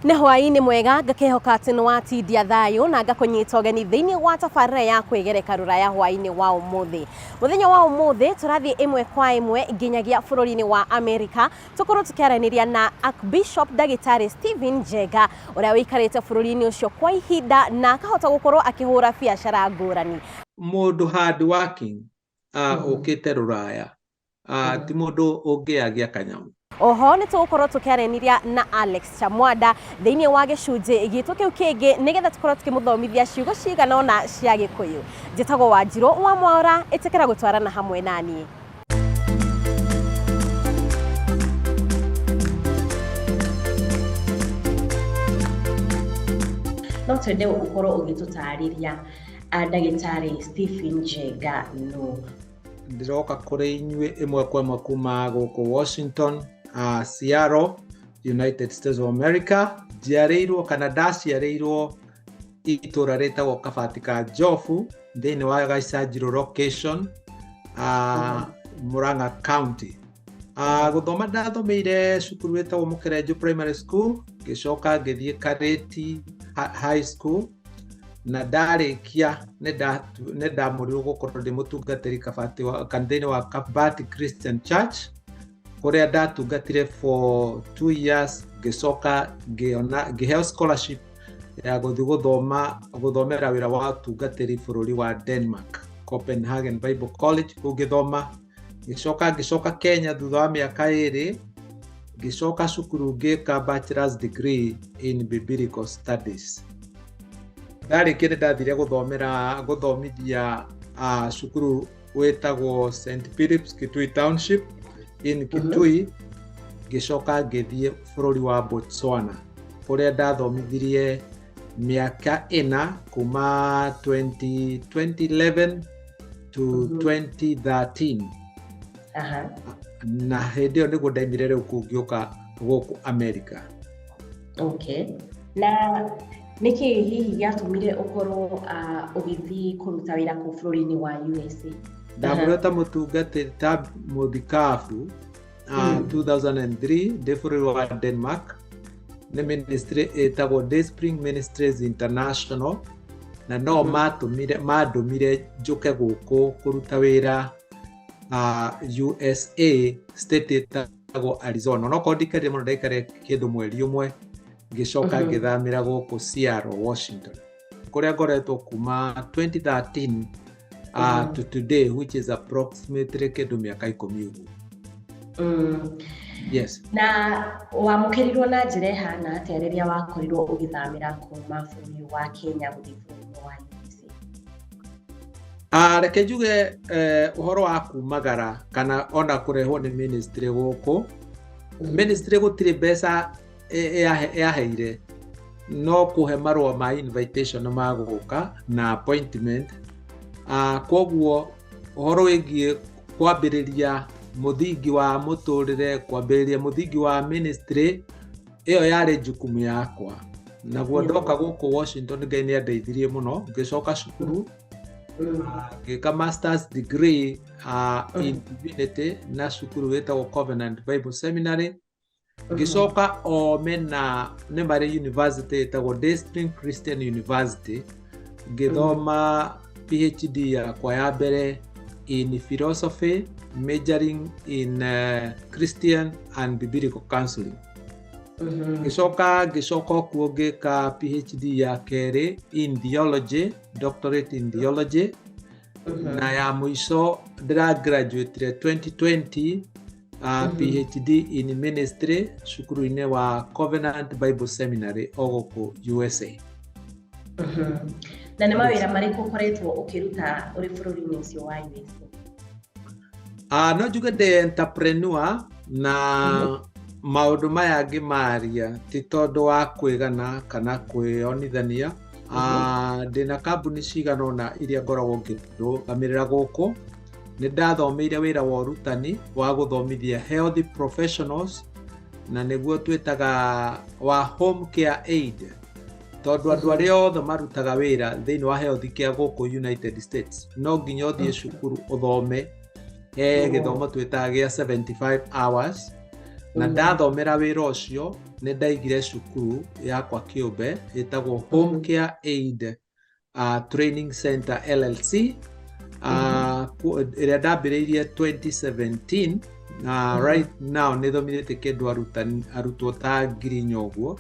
Nĩ hwaĩ-inĩ mwega, ngakehoka atĩ nĩ watindia thayũ na ngakũnyita ũgeni thĩinĩ wa tabarĩra ya kwĩgereka rũraya hwaĩ-inĩ wa ũmũthĩ. Mũthenya wa ũmũthĩ tũrathiĩ ĩmwe kwa ĩmwe nginyagia bũrũri-inĩ wa Amerika, tũkorwo tũkĩaranĩria na Archbishop Ndagĩtarĩ Stephen Njenga ũrĩa ũikarĩte bũrũri-inĩ ũcio kwa ihinda na akahota gũkorwo akĩhũra biacara ngũrani. Mũndũ hard working ũkĩte rũraya ti mũndũ ũngĩagia kanyamũ. Oho nĩ tũgũkorwo tũkĩaranĩria na Alex Chamwada thĩinĩ wa gĩcunjĩ gitũ kĩu kĩngĩ nĩgetha tũkorwo tũkĩmũthomithia ciugo cigana ũna cia Gĩkũyũ. Njĩtagwo Wanjirũ wa Mwaũra, ĩtĩkĩra gũtwarana hamwe naniĩ. No twende ũkorwo ũgĩtũtarĩria ndagĩtarĩ Stephen Njenga nũ. Ndĩroka kũrĩ inyuĩ ĩmwe kwa ĩmwe kuma gũkũ Washington, Seattle, United States of America. Njiarĩirwo kana ndaciarĩirwo itũra rĩtagwo Kabati ka Njobu thĩinĩ wa Gaicanjirũ location, Murang'a County. Gũthoma ndathomeire cukuru wĩtagwo Mũkerenjũ Primary School, ngĩcoka ngĩthiĩ Karĩti High School, na ndarĩkia nĩ ndamũrirwo gũkorwo ndĩ mũtungatĩri Kabati wa kanitha-inĩ wa Kabati Christian Church, kũrĩa ndatungatire for 2 years, ngĩcoka ngĩona ngĩheo scholarship ya gũthiĩ gũthoma gũthomera wĩra wa ũtungatĩri bũrũri wa Denmark, Copenhagen Bible College, kũu ngĩthoma. Ngĩcoka ngĩcoka Kenya thutha wa mĩaka 2, ngĩcoka cukuru ngĩka bachelor's degree in biblical studies. Ndarĩkia nĩ ndathire gũthomera gũthomithia cukuru wĩtagwo St Philip's Kitui Township in Kitui, ngĩcoka ngĩthiĩ bũrũri wa Botswana kũrĩa ndathomithirie mĩaka 4 kuma 2011 to 2013. Na hĩndĩ ĩyo nĩguo ndaimire rĩu kũu ngĩũka gũkũ America. Okay. Na nĩkĩ hihi gĩatũmire ũkorwo ũgĩthiĩ kũruta wĩra kũu bũrũri-inĩ wa USA? Ndamũrĩte ta mũtungatĩri ta mũthikabu 2003 ndĩ bũrũri wa Denmark, nĩ ministry ĩtagwo Dayspring Ministries International, na no matũmire mandũmire njũke gũkũ kũruta wĩra USA state ĩtagwo Arizona. Onokorwo ndikarire mũno, ndaikarire kĩndũ mweri ũmwe, ngĩcoka ngĩthamĩra gũkũ Seattle, Washington, kũrĩa ngoretwo kuma 2013 to today, which is approximately kĩndũ mĩaka 10 ũguo. Yes. Na wamũkĩrirwo na njĩra ĩhana atĩa rĩrĩa wakorirwo ũgĩthamĩra kuma bũrũri wa Kenya gũthiĩ bũrũri wa USA? Reke njuge ũhoro wa kumagara kana ona kũrehwo nĩ ministry gũkũ. Ministry gũtirĩ mbeca yaheire, no kũhe marũa ma invitation ma gũka na appointment. Koguo ũhoro wĩgiĩ kwambĩrĩria mũthingi wa mũtũrĩre, kwambĩrĩria mũthingi wa ministry, ĩyo yarĩ jukumu yakwa. Naguo ndoka gũkũ Washington, Ngai nĩ andeithirie mũno, ngĩcoka cukuru ngĩka masters degree in divinity na cukuru wĩtagwo Covenant Bible Seminary. Ngĩcoka o mena nĩ marĩ university ĩtagwo Dayspring Christian University, ngĩthoma PhD yakwa ya mbere in philosophy, majoring in Christian and biblical counseling. Ngĩcoka ngĩcoka kuo ngĩka PhD ya kerĩ in theology, doctorate in theology, na ya mũico ndĩra graduate 2020 PhD in ministry cukuru-inĩ wa Covenant Bible Seminary o gũkũ USA. Na nĩ mawĩra marĩkũ ũkoretwo ũkĩruta ũrĩ bũrũri-inĩ ũcio wa USA? No njuge ndĩ entrepreneur, na maũndũ maya ngĩmaria ti tondũ wa kwĩgana kana kwĩonithania. Ndĩna kambuni cigana ũna iria ngoragwo ngĩrũgamĩrĩra gũkũ. Nĩ ndathomeire wĩra wa ũrutani wa gũthomithia health professionals, na nĩguo twĩtaga wa home care aid. Tondũ andũ arĩa othe marutaga wĩra thĩinĩ wa health care gũkũ United States no nginya ũthiĩ cukuru ũthome, he gĩthomo twĩtaga gĩa 75 hours. Na ndathomera wĩra ũcio nĩ ndaigire cukuru yakwa kĩũmbe ĩtagwo Home Care Aid Training Center LLC, ĩrĩa ndambĩrĩirie 2017 na right now nĩ thomithĩtie kĩndũ arutwo ta 4,000 ũguo.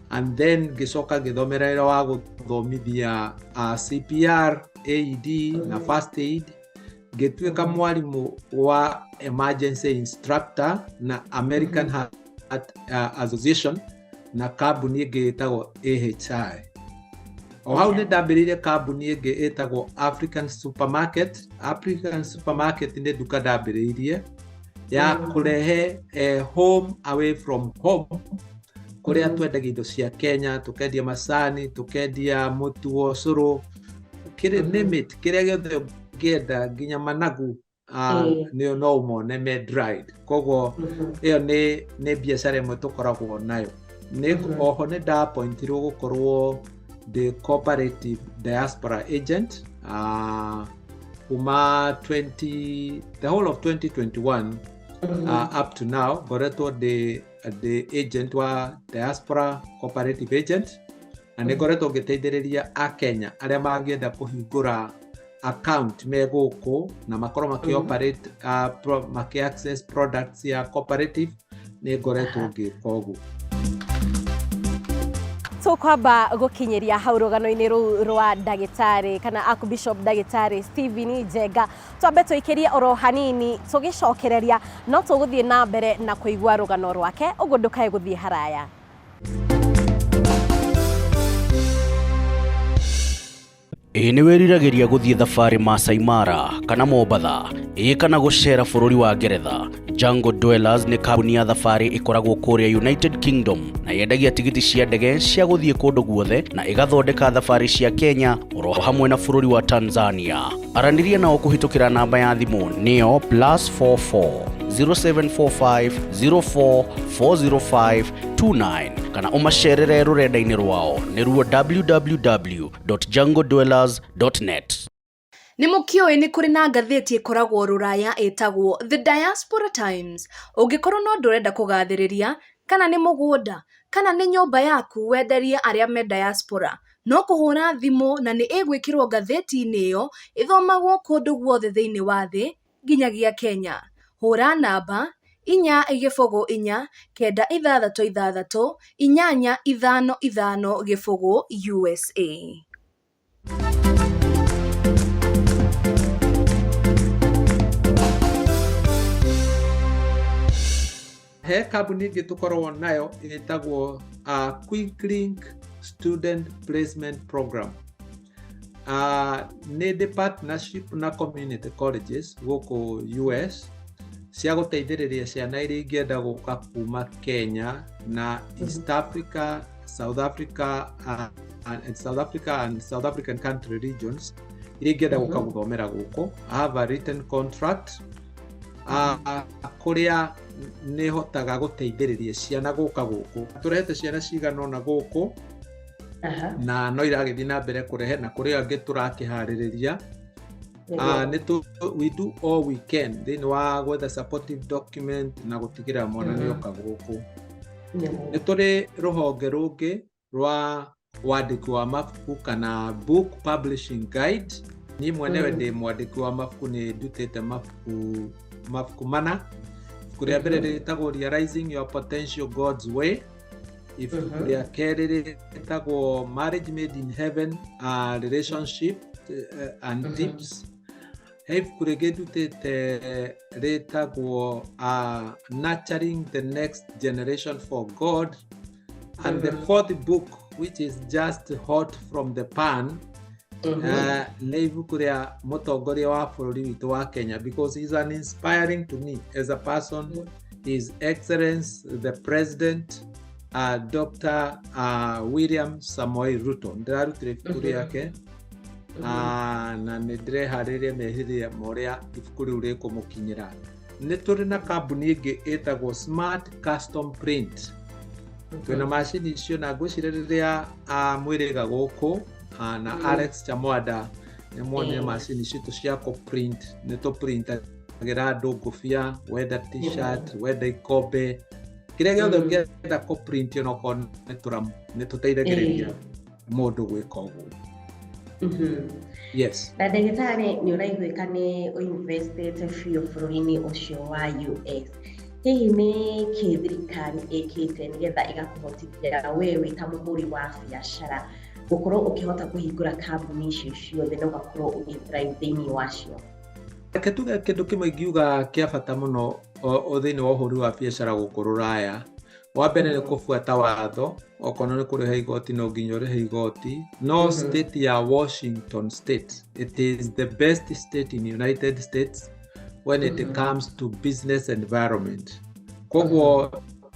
And then ngĩcoka ngĩthomera wĩra wa gũthomithia CPR, AED na first aid. Ngĩtuĩka mwarimũ wa emergency instructor na American Heart Association na kambuni ĩngĩ ĩtagwo AHI. O hau nĩ ndambĩrĩirie kambuni ĩngĩ ĩtagwo African Supermarket. African Supermarket nĩ nduka ndambĩrĩirie ya kũrehe home away from home, kũrĩa twendagia indo cia Kenya, tũkendia macani, tũkendia mũtu wa ũcũrũ, name it, kĩrĩa gĩothe ũngĩenda, nginya managu nĩ no ũmone me dried. Koguo ĩyo nĩ biacara ĩmwe tũkoragwo nayo. Nĩ oho nĩ ndaappointirwo gũkorwo the cooperative diaspora agent kuma 20 the whole of 2021 up to now ngoretwo the agent wa diaspora cooperative agent, na nĩ ngoretwo ngĩteithĩrĩria akenya arĩa mangĩenda kũhingũra account me gũkũ na makorwo makĩ operate makĩ access products ya cooperative. Nĩ ngoretwo ngĩka ũguo. Tũkwamba gũkinyĩria hau rũgano-inĩ rũu rwa ndagĩtarĩ kana Archbishop ndagĩtarĩ Stephen Njenga. Twambe tũikĩrie oro hanini, tũgĩcokereria no tũgũthiĩ na mbere na kũigua rũgano rwake, ũguo ndũkae gũthiĩ haraya. Ĩ nĩ wĩriragĩria gũthiĩ thabarĩ Masai Mara kana Mombatha, ĩ kana gũcera bũrũri wa Ngeretha? Jungle Dwellers nĩ kambuni ya thabarĩ ĩkoragwo kũrĩa United Kingdom na yendagia tigiti cia ndege cia gũthiĩ kũndũ guothe na ĩgathondeka thabarĩ cia Kenya oro hamwe na bũrũri wa Tanzania. Aranĩria nao kũhĩtũkĩra namba ya thimũ nĩyo +44 0745 04 405 29 kana ũmacerere rũrenda-inĩ rwao nĩruo www.jungledwellers.net. Nĩ mũkĩũĩ nĩ kũrĩ na ngathĩti ĩkoragwo rũraya ĩtagwo The Diaspora Times. Ũngĩkorwo no ndũrenda kũgathĩrĩria kana nĩ mũgũnda kana nĩ nyũmba yaku wenderie arĩa me diaspora, no kũhũra thimũ na nĩ ĩgwĩkĩrwo ngathĩti-inĩ ĩyo ĩthomagwo kũndũ guothe thĩinĩ wa thĩ nginyagia Kenya. Hũra namba 4 0 4 9 6 8 5 5 0 USA. He kambuni ĩngĩ tũkoragwo nayo ĩtagwo Quick Link Student Placement Program. Nĩ ndĩ partnership na community colleges gũkũ US cia gũteithĩrĩria ciana iria ingĩenda gũka kuma Kenya na East Africa, South Africa, and South Africa and South African country regions iria ingĩenda gũka gũthomera gũkũ. I have a written contract kũrĩa nĩ hotaga gũteithĩrĩria ciana gũka gũkũ. Tũrehete ciana cigana ũna gũkũ na no iragĩthiĩ na mbere kũrehe, na kũrĩ angĩ tũrakĩharĩrĩria. Nĩ we do all we can thĩinĩ wa gwetha supportive document na gũtigĩrĩra mwana nĩ oka gũkũ. Nĩ tũrĩ rũhonge rũngĩ rwa wandĩki wa mabuku kana book publishing guide. Niĩ mwenyewe ndĩ mwandĩki wa mabuku, nĩ ndutĩte mabuku mana. Ibuku rĩa mbere rĩtagwo Realizing Your Potential God's Way. Ibuku rĩa kerĩ rĩtagwo Marriage Made in Heaven, Relationship and Tips. He ibuku rĩngĩ ndutĩte rĩtagwo Nurturing the Next Generation for God. And the fourth book, which is just hot from the pan, nĩ ibuku rĩa mũtongoria wa bũrũri witũ wa Kenya, because he's an inspiring to me as a person, His Excellence the President Dr. William Samoei Ruto. Ndĩrarutire ibuku rĩake na nĩ ndĩreharĩria meciria ma ũrĩa ibuku rĩu rĩkũmũkinyĩra. Nĩ tũrĩ na kambuni ĩngĩ ĩtagwo Smart Custom Print. Twĩna macini icio na ngwĩciria rĩrĩa mwĩrĩga gũkũ na Alex Chamwada nĩ muonire macini citũ cia kũ-print, nĩ tũ-printagĩra andũ ngũbia, wenda t-shirt, wenda ikombe, kĩrĩa gĩothe ũngĩenda kũ-print onokorwo nĩ tũramu, nĩ tũteithagĩrĩria mũndũ gwĩka ũguo. Yes. Na ndagĩtarĩ, nĩ ũraiguĩka nĩ ũinvestĩte biũ bũrũri-inĩ ũcio wa US. Hihi nĩ kĩ thirikari ĩkĩte nĩgetha ĩgakũhotithia we wĩ ta mũhũri wa biacara gũkorwo ũkĩhota kũhingũra kambuni icio ciothe na ũgakorwo ũgĩ-thrive thĩinĩ wacio? Reke tuge kĩndũ kĩmwe ingiuga kĩa bata mũno o thĩinĩ wa ũhũri wa biacara gũkũ rũraya, wa mbere nĩ kũbuata watho. Okorwo nĩ kũrĩha igoti, no nginya ũrĩhe igoti. No state ya Washington State, it is the best state in United States when it comes to business environment. Koguo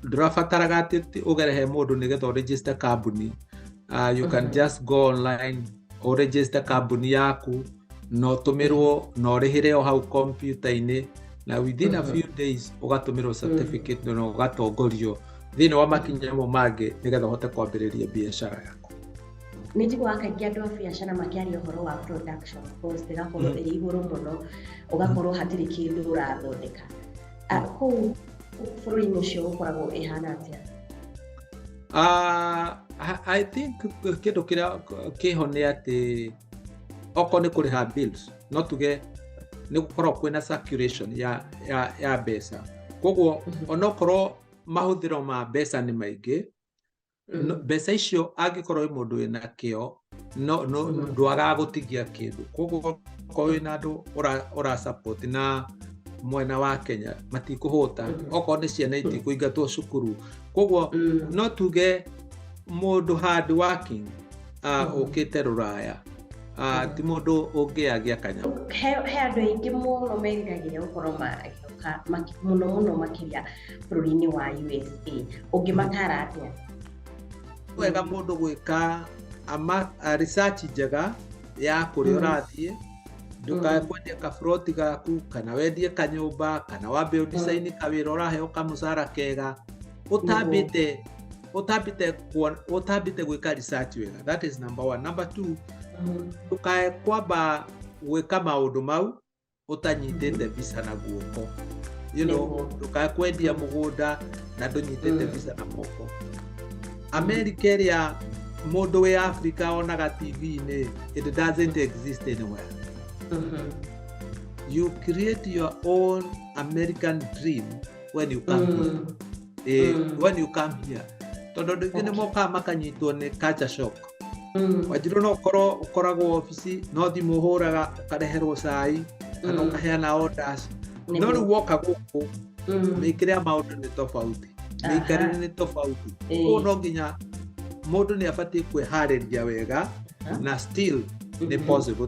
ndũrabataraga atĩ ũgere he mũndũ nĩgetha ũregister kambuni. You can just go online, ũregister kambuni yaku na ũtũmĩrwo na ũrĩhĩre o hau kompiuta-inĩ, na within a few days ũgatũmĩrwo certificate na ũgatongorio thĩinĩ wa makinya mau mangĩ nĩgetha ũhote kwambĩrĩria biacara yaku. Nĩ njiguaga kaingĩ andũ a biacara makĩaria ũhoro wa production cost ĩgakorwo ĩrĩ igũrũ mũno, ũgakorwo hatirĩ kĩndũ ũrathondeka. Kũu bũrũri-inĩ ũcio gũkoragwo ĩhana atĩa? I think kĩndũ kĩrĩa kĩho nĩ atĩ okorwo nĩ kũrĩha bills, no tuge nĩ gũkoragwo kwĩna circulation ya mbeca. Koguo onokorwo mahũthĩro ma mbeca nĩ maingĩ, no, mbeca icio angĩkorwo wĩ mũndũ wĩna kĩo, no ndwagaga gũtigia kĩndũ. Koguo okorwo wĩna andũ ũra support na mwena wa Kenya, matikũhũta. Okorwo nĩ ciana, itikũingatwo cukuru. Koguo no tuge mũndũ hard working ũkĩte rũraya ti mũndũ ũngĩagia kanyamũ. He andũ aingĩ mũno meriragĩria gũkorwo magĩũka mũno mũno makĩria bũrũri-inĩ wa USA. Ũngĩmatara atĩa? Wega mũndũ gwĩka research njega ya kũrĩa ũrathiĩ. Ndũkae kwendia kaburoti gaku kana wendie kanyũmba kana wambe ũdesign kawĩra ũraheo kamũcara kega ũtambĩte gwĩka research wega. That is number one. Number two, ndũkae kwamba gwĩka maũndũ mau ũtanyitĩte visa na guoko. Ndũkae kwendia mũgũnda na ndũnyitĩte visa na moko. America ĩrĩa mũndũ wĩ Africa onaga TV-inĩ, it doesn't exist anywhere. You create your own American dream when you come here. When you come here, tondũ andũ aingĩ nĩ mokaga makanyitwo nĩ culture shock. Wanjirũ, no ũkorwo ũkoragwo obici no thimũ ũhũraga ũkareherwo cai kana ũkaheana orders, no rĩu woka gũkũ, mĩkĩre ya maũndũ nĩ tofauti, mĩikarĩre nĩ tofauti. Koguo no nginya mũndũ nĩ abatiĩ kwĩharĩria wega, na still nĩ possible.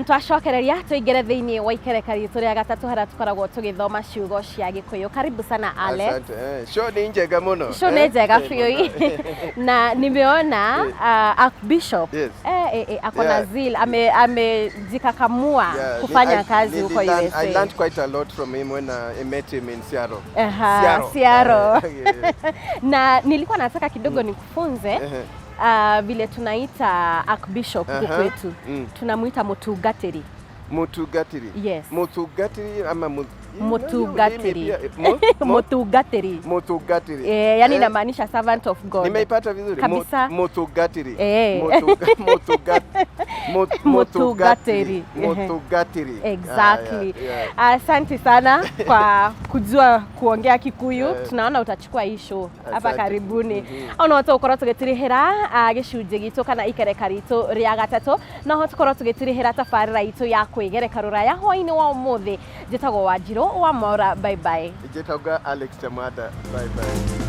Twacokereria tũingĩre thĩinĩ wa ikereka ritũ rĩa gatatũ harĩa tũkoragwo tũgĩthoma ciugo cia Gĩkũyũ. Karibu sana, Alex. Asante. Show ni njega muno. Show nĩ njega biũ na nimeona Archbishop ako na zeal, amejikakamua kufanya kazi huko USA. I learned quite a lot from him when I met him in Seattle. Aha, Seattle. Seattle. Yeah. Na nilikuwa nataka kidogo nikufunze vile tunaita Archbishop huku kwetu. Tunamuita Mutungatiri. Mutungatiri. Yes. Mutungatiri ama Mutungatiri. Mutungatiri. Mutungatiri. Eh, yani inamaanisha servant of God. Nimeipata vizuri? Kabisa. Mutungatiri. Eh. Mutungatiri. Mutungatiri. Mutungatiri. Exactly. Ah, yeah. Asante sana kwa kujua kuongea Kikuyu. Eh. Tunaona utachukua hii show hapa Asante. karibuni. Ona tũgũkorwo tũgĩtirihĩra gĩcunjĩ gitũ kana ikereka ritũ rĩa gatatũ, noho tũkorwo tũgĩtirihĩra tabarĩra itũ ya kwĩgereka rũraya hwaĩ-inĩ wa ũmũthĩ. Njĩtagwo Wanjirũ wa Mora, bye bye. Njĩtagwo Alex Chamwada. Bye bye.